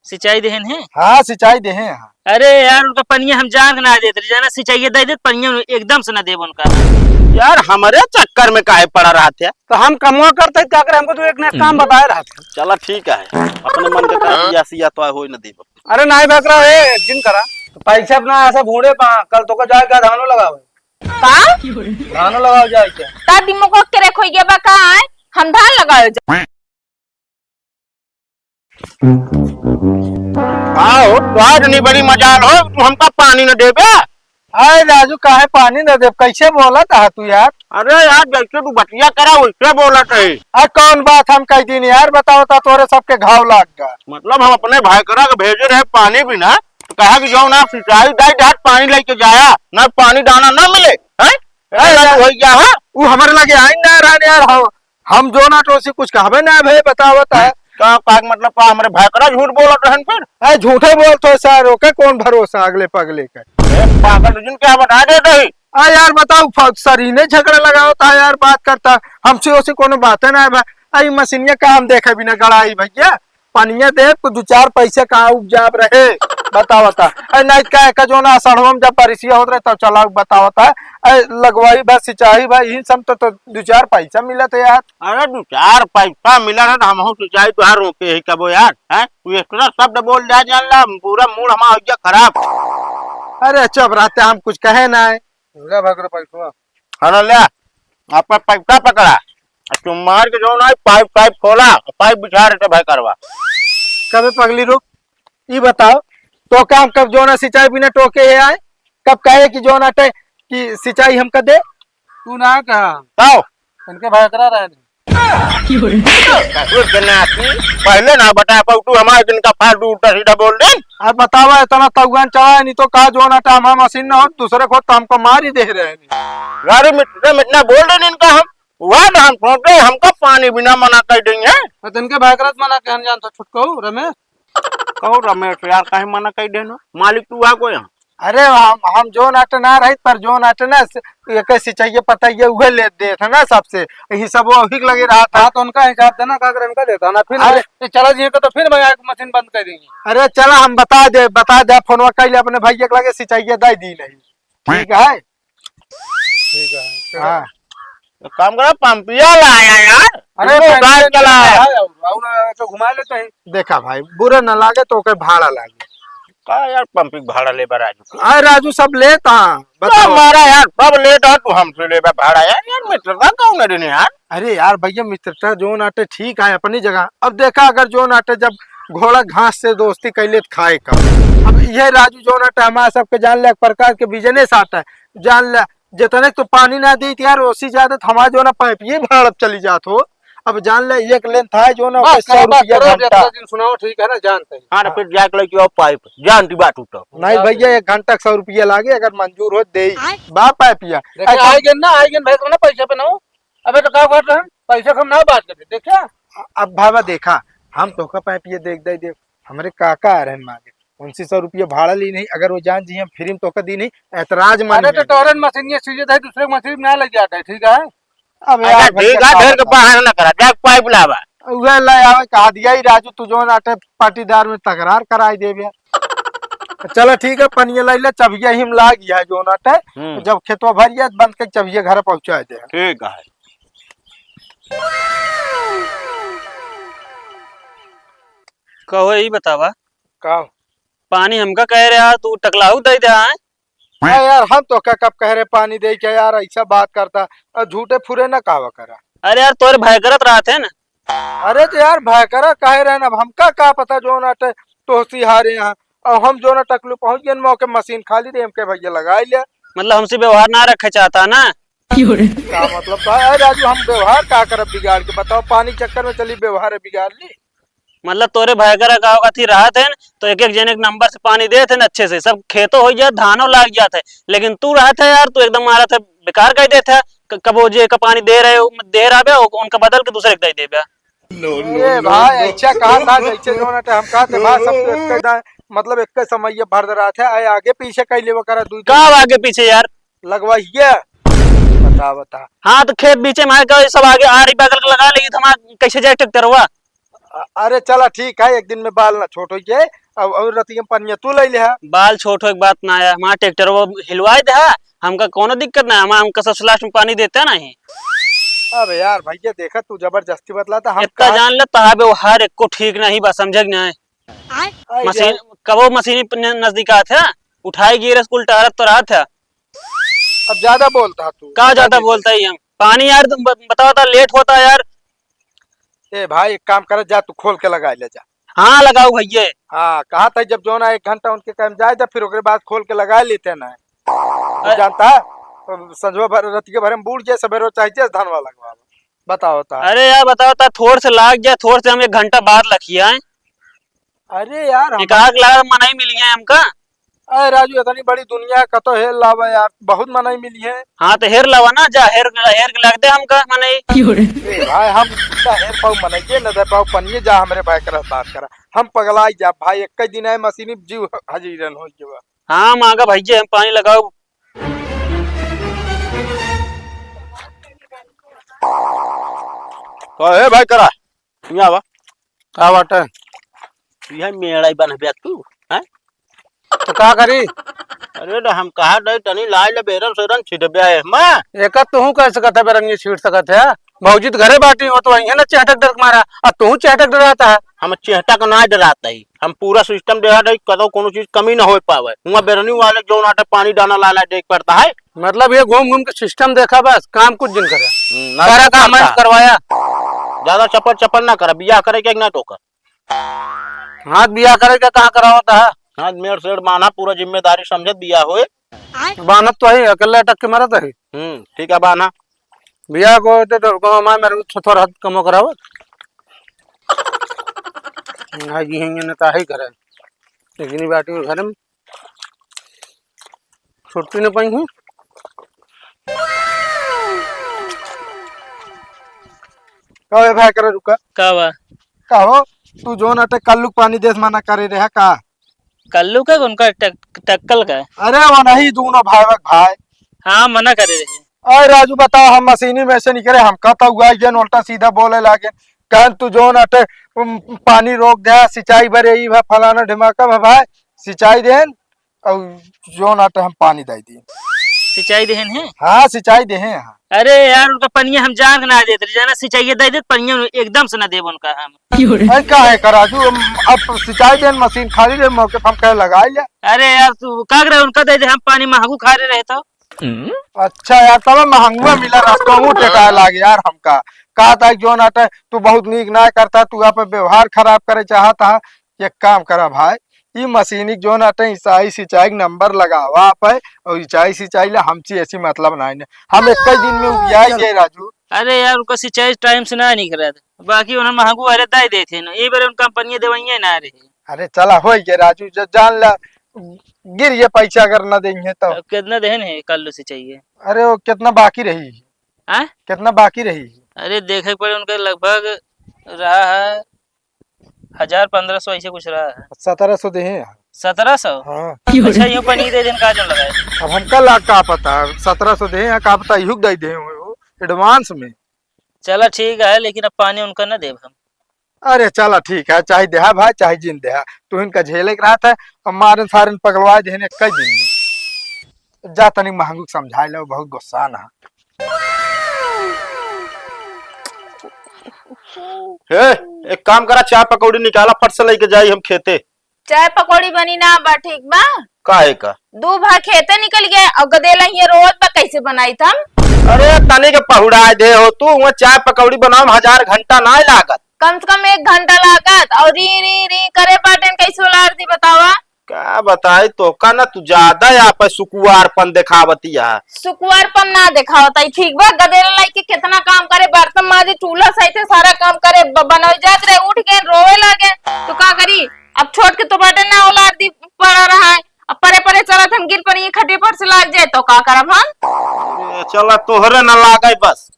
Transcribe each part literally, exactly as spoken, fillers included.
सिंचाई देहेन है? हाँ, सिंचाई देहे हैं। अरे यार, उनका पनिया हम जान के ना देत रहे, जाना सिंचाई दे देत, पनिया एकदम से ना देब उनका। यार, हमरे चक्कर में काहे पड़ा रहत है? तो हम कमवा करते का करे, हमको तो एक ना एक काम बताए रहत है। चला ठीक है, अपने मन के कर दिया सिया तो होई ना देब। अरे नाहीं बकरा है, एक दिन करा। पैसा अपना ऐसा भूड़े पा, कल तो को जाए का धानो लगावे। का? धानो लगावे जाए क्या? का दिमाग के रेख होई गया बा का? हम धान लगावे जा। आओ, तो आज नहीं बड़ी मजाल हो, तू हमका पानी न देबे? अरे राजू, काहे पानी न देब? कैसे बोलत हा तू यार? अरे यार, जैसे तू बतिया करा, वैसे बोलत है। आ, कौन बात हम कह दीन यार? बताओ, ता तोरे सबके घाव लाग गा। मतलब, हम अपने भाई करा के भेजे रहे पानी बिना, तो कहा कि जाओ ना, सिंचाई दाई डाट पानी लेके जाया, ना पानी दाना ना मिले, हैं? अरे ऐसा यार, तो हो गया है। वो हमारे लगे आई ना रहने यार, हम हम जो ना तो उसे कुछ कहबे ना भे, बतावत है। का, का मतलब का हमरे भाई करा झूठ बोलत रहन फिर? ए, झूठे बोलत हो सर, ओके कौन भरोसा अगले पगले के? ए, पागल तुझन क्या बता देत है? आ यार बताओ, फ-, सरीने झगड़ा लगावत है यार, बात करता, हमसे उसे कोनो बातें ना है भाई। आई मशीनिया काम देखे बिना गड़ाई भैया, पनिया दे तो दो चार पैसे का उपजाब रहे, बतावत है। ए, नहीं का, का जो ना सड़वम जब बारिशिया होत रहे तब चला बतावत है। ए, लगवाई बा, सिंचाई बा, इन सब तो, तो दो चार पैसा मिलत है यार। अरे, दो चार पैसा मिला ना, तो हमहू सिंचाई तुहार रोके ही कबो यार, हैं? तू इतना शब्द बोल दिया, जान ला, पूरा मूड हमारा हो गया खराब। अरे, चुप रहते, हम कुछ कहे ना है। ले भाग रे पैसवा। हाँ ना, ले, आपका पैसा पकड़ा, और तुम मार के जो ना, पाइप, पाइप खोला, पाइप बिछा रहे थे भाई करवा। कबे पगली रुक, ई बताओ, तो काम कब जो ना सिंचाई बिना टोके है आए? कब कहे कि जो ना टे, कि सिंचाई हमका दे? तू ना कहा। कहो। इनके भाई करा रहे नहीं। ससुर के नाती, पहले ना बता पाऊ तू हमारे दिन का फालतू उल्टा सीधा बोल दे। अब बतावा, इतना तौगन चढ़ा है, नहीं तो कहा जो ना टे हमारा मशीन ना हो, दूसरे को तो हमको मार ही दे रहे हैं। अरे मित्र, मैं इतना बोल रहे इनका हम, वह तो हम सोच रहे, हमका पानी बिना मना कर देंगे। तो इनके भाई करा मना कहन जानता छुटको रमेश। कहो रमेश यार, काहे मना कर देनो? मालिक तू आ कोई यहाँ? अरे हम, हम जो नाटे ना रहित, पर जो नाटे ना, से-, एक सिंचाइये पताइये उहे ले देत है ना सबसे, हिसाब वो अभी के लगे रहा था। हाँ, तो उनका हिसाब देना, का करे उनका देता ना, फिर अरे। ये चला जी को तो फिर भाई आके मशीन बंद कर देंगे। अरे चला, हम बता दे, बता दे, फोनवा कर ले अपने भैया के लगे, सिंचाइये दे दी नहीं। ठीक है? ठीक है। हाँ। तो काम करा, पंपिया लाया यार। अरे, तुमको पंपिया गाड़ी चला। लाया है, और, और तो घुमा लेते हैं। देखा भाई, बुरा ना लागे तो ओकर भाड़ा लागे। का यार, पंपिक भाड़ा ले बा राजू? अरे राजू, सब लेता। बताओ। हमारा यार, सब लेता, तू हमसे लेबा भाड़ा यार। यार, मित्रता कौन है रे यार? अरे यार भैया, मित्रता जो नाटे ठीक है अपनी जगह। अब देखा, अगर जो नाटे जब घोड़ा घास से दोस्ती कैले त खाए का। अब ये राजू जो नाटे हमारा सबके जान ले, एक प्रकार के बिजनेस आता है, जान ले, जितने तो पानी ना दी यार, ओसी ज्यादा तो हमारा जो ना पाइप ये भाड़ा चली जात हो। अब जान ले, एक लेंथ है जो ना, बस ओके सौ करो, बस रुपया करो, घंटा। जितना दिन सुनाओ, ठीक है ना, जानते हैं। हाँ, तो हाँ। फिर जाके लेके आओ पाइप, जानती बात हो तो। नहीं भैया, एक घंटा के सौ रुपया लागे, अगर मंजूर हो दे। आय। बा पाइप या। देखा, ऐसा आए गए ना, आए गए भाई, तो ना पैसे पे ना हो। अबे तो का बात है, पैसे कम ना बात करते, देखा? अब बाबा देखा, हम तोहका पाइप ये देख दे दे, हमरे काका आ रहे मांगे, उनसे सौ रुपया भाड़ा ली नहीं, अगर वो जान जी हम फ्री में तोहका दी नहीं, एतराज मान अरे तो जाए। तोहरन मशीन ये सीधे थे, दूसरे मशीन में ना लग जाता है, ठीक है? अब अच्छा, यार ठीक भैया है, का ढेर के बताऊं? बहाना ना करा, जा पाइप लावा। उहे ले आवे, कहा दिया ही राजू, तू जो नाटे पाटीदार में तकरार कराई देबे। चला ठीक है, पनिया लाई ले, चबिया ही में लाग गया है जो नाटे। हम्म। जब खेतवा भर जाए, बंद के चबिया घर पहुंचा दे। ठीक है। कहो, ई बतावा। का? पानी हमका कह रहा, तू टकलाऊ दे दे, हैं? अरे यार, हम तोका कब कह रहे पानी दे के यार, ऐसा बात करता, और झूठे फुरे ना कहवा करा। अरे यार, तोरे भय करत रहत है ना। अरे तो यार, भय करा कहे रहे ना, अब हमका का पता जो ना टे-, तोहसी हारे यहाँ, और हम जो ना टकलू पहुँच गए मौके, मशीन खाली रही, हमके भैया लगाई ले। मतलब हमसे व्यवहार ना रखे चाहता ना? का मतलब का है राजू, हम व्यवहार का करब बिगाड़ के? बताओ, पानी चक्कर में चली व्यवहार बिगाड़ ली? मतलब तोरे भय करा का होगा थी रहत है न, तो एक एक जने के नंबर से पानी देत है न अच्छे से, सब खेतो हो जात, धानो लाग जात है, लेकिन तू रहत है यार, तू एकदम मारत है, बेकार कर देत है। क-, कबो जे का पानी दे रहे हो, दे रहा बे, उनका बदल के दूसरे के दे देबे। ए भाई, ऐसा कहा था, जैसे जो ना हम कहा थे, भाई, सब तो एक दा-, मतलब एक समय ये भर रहा था, आए आगे पीछे कई लेवा करा, दू का आगे पीछे यार? लगवाइए। बता, बता। हाँ, तो खेत बीचे में आए का, सब आगे आरी बगल के लगा लेगी, तो हमारा कैसे जाए ट्रैक्टर हुआ? अ-, अरे चला ठीक है, एक दिन में बाल ना छोट होइ जाए। अब, अब रतिया में पनिया तू लइ लिहा। बाल छोट होइ के बात ना है, हमारा ट्रैक्टर वो हिलवाइ देहा, हमका कौनो दिक्कत ना है, हमारा, हमका सबसे लास्ट में पानी देता नहीं। अबे यार भैया, देखा तू जबरदस्ती बतलाता, हम इतना का जान ले, तोहार व्यवहार एको ठीक नहीं बा, समझे कि नहीं? आय? आय मशीन, यार। कबो मशीन पे न-, नजदीक आत है, उठाई गिरे स्कूल टहरत तो रहत है। अब ज्यादा बोलता तू। का ज्यादा बोलता ही हम? पानी यार, तुम ब-, बताओ तो, लेट होता यार। ए भाई, एक काम कर, जा तू खोल के लगाइ ले जा। हाँ, लगाओ भैया। हाँ, कहा था जब जो ना एक घंटा उनके काम जाए, जब फिर ओकरे बाद खोल के लगाइ लेते ना। तू अ- जानता है, संझवा भर, रतिया भर में बूड़ जाए, सवेरे चाहे जैसे धनवा लगवा। बताओ ता। अरे यार, बताओ ता, थोड़ से लाग जाए, थोड़ से हम एक घंटा बाद लखिया है। अरे यार, हम एक आग लगा मनई मिली है हमका। अरे राजू, इतनी बड़ी दुनिया का तो हेर लावा यार, बहुत मनई मिली है। हाँ, तो हेर लावा ना, जा हेर, हेर के लाग दे हमका मनई। क्यों रे? ए भाई, हम इतना हेर पाऊ मनई के न दे पाऊ पनिये, जा हमरे भाई के बात करा। हम पगलाई जा भाई, एक ही दिन आए मशीनी जीव हजीरन हो गया। हाँ, मांगा भैया, हम पानी लगाओ। कहे भाई करा, यहाँ आवा। का बाटे? यह मेड़ा ही बनबे तू, हैं? तो का करी? अरे तो हम कहा दे तनी लाई ले बेरन सेरन छिटबे है, माँ। एका तू कह सकत है बेरंगी छीट सकत है? भौजी तो घरे बाटी हो तो वही है ना चेहटक डर मारा, आ तू चेहटक डराता है। हम चेहटक ना डराता ही, हम पूरा सिस्टम देखा दे, कदो कोनो चीज कमी ना हो पावे। हुआ बेरनी वाले जो नाटे पानी डाना ला ला देख पड़ता है। मतलब ये घूम घूम के सिस्टम देखा बस, काम कुछ दिन करे। हम्म, ना सारा तो काम करता। मैं करवाया। ज्यादा चपड़ चपड़ ना कर, बियाह करे के ना टोकर। हाँ, बियाह करे के कहाँ करावत है? हाँ, मेड़ सेड़ बांधा, पूरा जिम्मेदारी समझत बियाह होए। बांधत तो है, अकेले अटक के मरत है। हम्म, ठीक है, बांधा। बियाह को होते तो गाँव में मेरे को थोड़ा हाथ कमो करावत। हाँ, ये हैं, ये नेता है ही करे। लेकिन ये बाटी में घर में छुट्टी न पाई हूँ। का बे भाई, करा रुका। का बा? का हो, तू जोन अटे कल्लू के पानी देस मना करे रहा का? कल्लू का उनका टक-, टक्कल का? अरे वो नहीं, दोनों भाई भाई। हाँ, मना करे रहे। अरे राजू बताओ, हम मशीनी में से निकले, हम कहता हुआ ये उल्टा सीधा बोले लागे, कहन तू जोन अटे, उम, पानी रोक दे, सिंचाई बरे ई भा फलाना ढिमाका भा भाई, सिंचाई देन, और जोन आटे हम पानी दे दी। सिंचाई देहन है? हाँ, सिंचाई देहे हैं। अरे यार, उनका पनिया हम जान के ना देते, जाना सिंचाई दे देते, पनिया एकदम से ना देब उनका हम। अरे का है का राजू, हम अब सिंचाई देन, मशीन खाली रहे, मौके पर हम कहे लगाई ले। अरे यार, तू का करे, उनका दे दे, हम पानी महंगू खा रहे रहे तो। अच्छा यार, तब महंगुआ मिला, रास्ता मुंह टेकाए लागे यार हमका। कहा था जोन आटे, तू बहुत नीक ना करता, तू आप व्यवहार खराब करे चाहता है। एक काम करा भाई, ई मशीनिक जोन आटे, ईसाई सिंचाई के नंबर लगावा आप है, और ईसाई सिंचाई ला हमसे ऐसी मतलब ना है। हम एक ही दिन में उबियाई गए राजू। अरे यार, उनका सिंचाई टाइम से ना निकला था, बाकी उन्हें महंगू वाले दाई देते हैं ना, ये बार उनका कंपनी देवाइए ना रहे। अरे चला, हो गए राजू, ज-, जान ला, गिर ये पैसा अगर ना देंगे तो। अब कितना देहन है कल्लू सिंचाई है? अरे वो कितना बाकी रही? हाँ? कितना बाकी रही? अरे देखे के पड़े, उनका लगभग रहा है हजार पन्द्रह सौ ऐसे कुछ रहा है। सत्रह सौ देहे हैं। सत्रह सौ? हाँ। अच्छा, यूं पनीर दे देन का जो लगाए। अब हमका लाग का पता, सत्रह सौ देहे हैं, का पता यूं दे दे हो, एडवांस में। चला ठीक है, लेकिन अब पानी उनका ना देब हम। अरे चला ठीक है, चाहे देहा भाई, चाहे जिन देहा, तू इनका झेले के रहत है, अब मारन सारन पगलवा देहन एक दिन में। जा तनी महंगू के समझाए लो, बहुत गुस्सा ना। हे, एक काम करा, चाय पकौड़ी निकाला, फट से लेके जाई हम खेते। चाय पकौड़ी बनी ना बा, ठीक बा? काहे का? दू भा खेते निकल गए और गदेला हियाँ रोवत बा, कैसे बनाई हम? अरे तनी के पहुड़ाए दे हो तू, वहाँ चाय पकौड़ी बनावे में हजार घंटा ना लागत। कम से कम एक घंटा लागत और री री री करे बाटेन, कैसे उलार दी बतावा? का बताई तोका ना, तू ज्यादा यहाँ पे सुकुवारपन देखावती है। सुकुवारपन ना देखावत है, ठीक बा? गदेला लाई के कितना काम करे, बर्तन माजे, चूल्हा सहित सारा काम करे, ब-, बनवे जात रहे, उठ गए, रोवे लागे, तो का करी? अब छोट के तो बाटे ना, औलाद दी पड़ा रहा है, अब परे परे चलत हम गिर पड़ी, खटिया पर से लाग जाए तो का करब हम? ए, चला तोहरे ना लागे बस।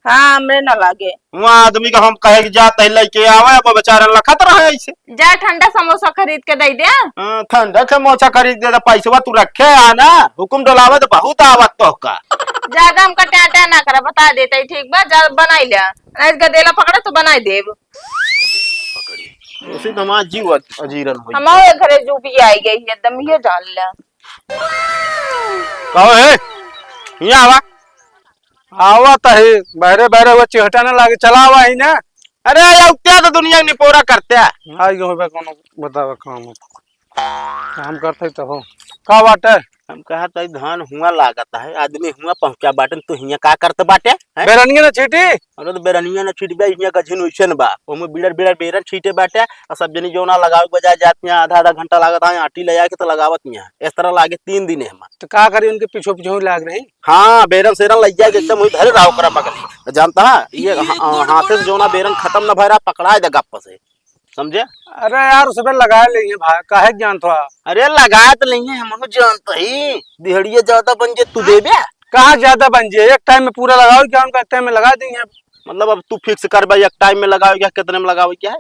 हाँ, हमरे ना लागे। वहाँ आदमी का हम कहे कि जा तही लेके आवे, अब बेचारा लखत रहे ऐसे। जा ठंडा समोसा खरीद के दे दे। हाँ, ठंडा समोसा खरीद दे, तो पैसवा तू रखे आ ना, हुकुम डोलावे तो बहुत आवत तोहका। ज्यादा हमका टाटा ना करा, बता देते ही ठीक बा, जा बनाई ले। नहीं गदेला पकड़े तो बनाई देब। उसी तो हमारा जीव अजीरन होई। हमारे घरे जो भी आई गई है, एकदम ये जान ले। कहो हे, हियाँ आवा। आवा तही, बहरे बहरे हुआ चिहटा ना लागे, चला आवा ही ना। अरे, या क्या तो दुनिया के निपोरा करते हैं। आई गयो बे, कोनो बतावा काम हो। काम करते ही तो हो। का बाटे? हम कहा तो धान हुआ लागत है, आदमी हुआ पहुँचा बाटे, तू हियाँ का करते बाटे, हैं? बेरनिया ना छीटी? अरे तो बेरनिया ना छीटबे, हियाँ का झिन उइसन बा। ओमे बिड़र बिड़र बेरन छीटे बाटे, आ सब जनी जोना लगावे के बजाय जात हियाँ आधा आधा घंटा लागत है, आटी ले आके तो लगावत हियाँ। इस तरह लागे तीन दिन है हमार। तो का करी, उनके पीछे पीछे ही लाग रही। हाँ, बेरन सेरन लग जाए, एकदम वही धरे रहो करा बगली। जानता है, ये हा-, हाथे से जोना बेरन खत्म न भरा, पकड़ाए दे गप्प से। समझे? अरे यार, उसमें लगा लेंगे भाई, काहे के जानत हो? अरे लगा तो लेंगे, हम जानते ही, दिहड़िया ज्यादा बन जे तू देबे। कहाँ ज्यादा बन जे? एक टाइम में पूरा लगाओ क्या? उनका एक टाइम में लगा देंगे। मतलब अब तू फिक्स कर भाई, एक टाइम में लगाओ क्या, कितने में लगाओ क्या है?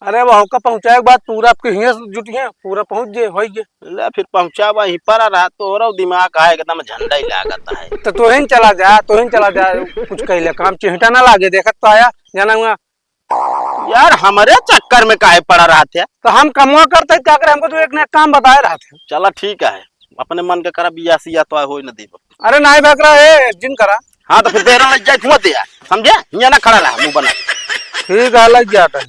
अरे वो हमका पहुँचाए के बाद पूरा आपके हियाँ से जुटी है, पूरा पहुँच जे, होई जे। ले फिर पहुँचावा ही पर रहा, तोरो दिमाग है एकदम झंडा ही लागत है। तो तोहिन चला जा, तोहिन चला जा, कुछ कह ले काम, चिहटा ना लागे, देखत तो आया, जाना हुआ। यार, हमरे चक्कर में काहे पड़ा रहत है? तो हम कमवा करते, क्या करे, हमको तो एक ने एक काम बताए रहत है। चला, ठीक है, अपने मन के करा, बिया सिया तो होई न देब। अरे, नाई बकरा है, जिन करा। हाँ, तो फिर बेरा लग जाए, घुमा दे यार, समझे? हियाँ ना खड़ा रहा, मुँह बना। ठीक है, लग गया था।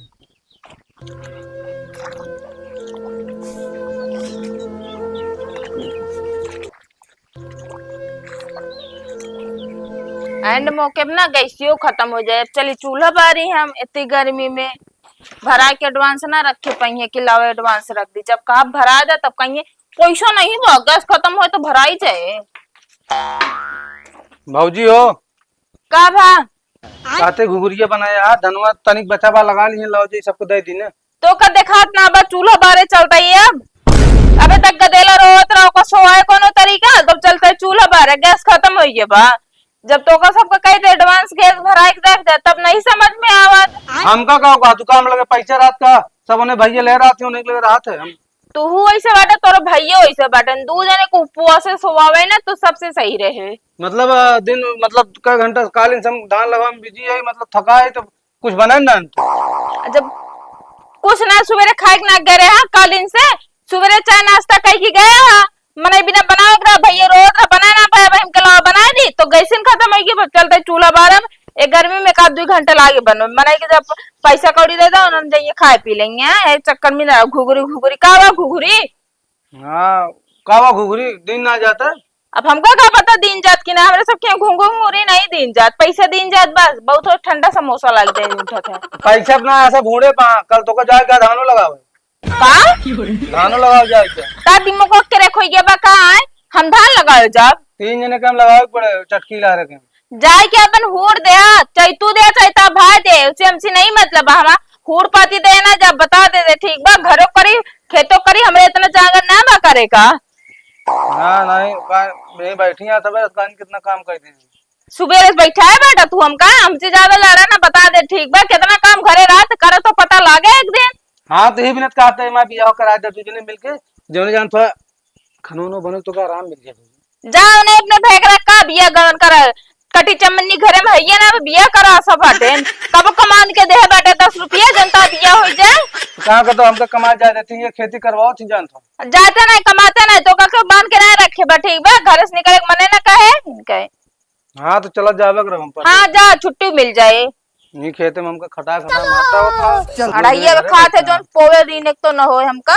एंड मौके पे ना गैसियो खत्म हो जाए। अब चली चूल्हा बारी हम इतनी गर्मी में भरा के एडवांस ना रखे पाइए कि लाओ एडवांस रख दी। जब कहा भरा दे तब कहिए पैसा नहीं बा, गैस खत्म हो तो भराई जाए। भौजी हो। का भा? काते घुघुरिया बनाया हा, धनवा तनिक बचा बा लगा लिए, लाओ जी सबको दे दी ना। तो का देखात ना बा, चूल्हा बारे चलता ही अब। अबे तक गदेला रोवत रहो, का सोवाए कोनो तरीका, तब चलता है चूल्हा बारे, गैस खत्म हो गया बा। जब तो का सबका कह दे एडवांस गैस भराए के देख दे, तब नहीं समझ में आवत। हमका का, का तू काम लगे पैसा रात का, सब उन्हें भैया ले रहा थे, उन्हें ले रहा थे हम। तू हु ऐसे बाटे, तोरो भैया वैसे बाटे, दू जने को उपवास से सोवावे ना तो सबसे सही रहे। मतलब, अ, दिन, मतलब, कई घंटा कालीन से हम धान लगावे में बिजी है, मतलब, थका है तो कुछ बना ना। जब कुछ ना सुबेरे खाए के ना गए रहे, हाँ, कालीन से सुबेरे चाय नाश्ता कई के गए, हाँ, मने बिना बनावे के रहा, भैया रोत रहा, बना ना पाए, भाई हमके लावा बना दी, तो गैसिन खत्म हो गई, बस चलते चूल्हा बारम, एक गर्मी में का दू घंटा लागे बनो, मने कि जब पैसा कौड़ी दे दो, उन्होंने जाइए खाए पी लेंगे, हाँ, ये चक्कर में ना घुघरी, घुघरी, का हुआ घुघरी? हाँ, का हुआ घुघरी, दिन ना जाता? अब हमका का पता दिन जात कि ना, हमरे सब के घुघरी नहीं दिन जात, पैसा दिन जात बस, बहुत ठंडा समोसा लाग जाए उठत है। पैसा अपना ऐसा भूड़े पा, कल तो को जाए क्या धानो लगावे? का? धानो लगावे जाए क्या? का दिमाग के रखो ये बा का आए? हम धान लगावे जाब? तीन जने के हम लगावे पड़े, चटकी ला रखे। जाए के अपन हूर दे, चाहे तू दे, चाहे ता भाई दे, उसे हमसे नहीं मतलब बा। हमार हूर पाती दे ना, जब बता दे दे, ठीक बा, घरो करी, खेतो करी, हमरे इतना जांगर ना बा करे का। हाँ, नहीं, बा-, यहीं बैठी हैं, तबे पानी कितना काम कर दें। सुबेरे से बैठा है बेटा तू हमका, हमसे ज्यादा लड़ा ना, बता दे, ठीक बा, कितना काम घरे रात करे तो पता लागे एक दिन। हाँ, तो यही बिनत कहते हैं, मैं बियाह करा दे, तू जने मिलके, जने जान थोड़ा खानो उनो बने तो का आराम मिल जाए। जा उन्हें अपने भैकरा का बिया गवन कर, कटी चमन्नी घरे में हइये ना, बिया करा सब हटेन। कब कमान के देह बाटे दस रुपया, जनता बिया हो जाए। तो कहाँ का तो हमका कमाए जाए देती है, खेती करवाओ थी जान तो। जाते नहीं, कमाते नहीं, तो का के बांध के नहीं रखे बा, ठीक बा, घर से निकले के मने ना कहे, इनके। हाँ, तो चला जावे के रहो हम पर। हाँ, जा, छुट्टी मिल जाए। नहीं खेते में हमका खटा खटा मारता होता। चल, अढ़ाइया घरे खाते बैठा। जोन पोवे दिन एक तो न होए हमका।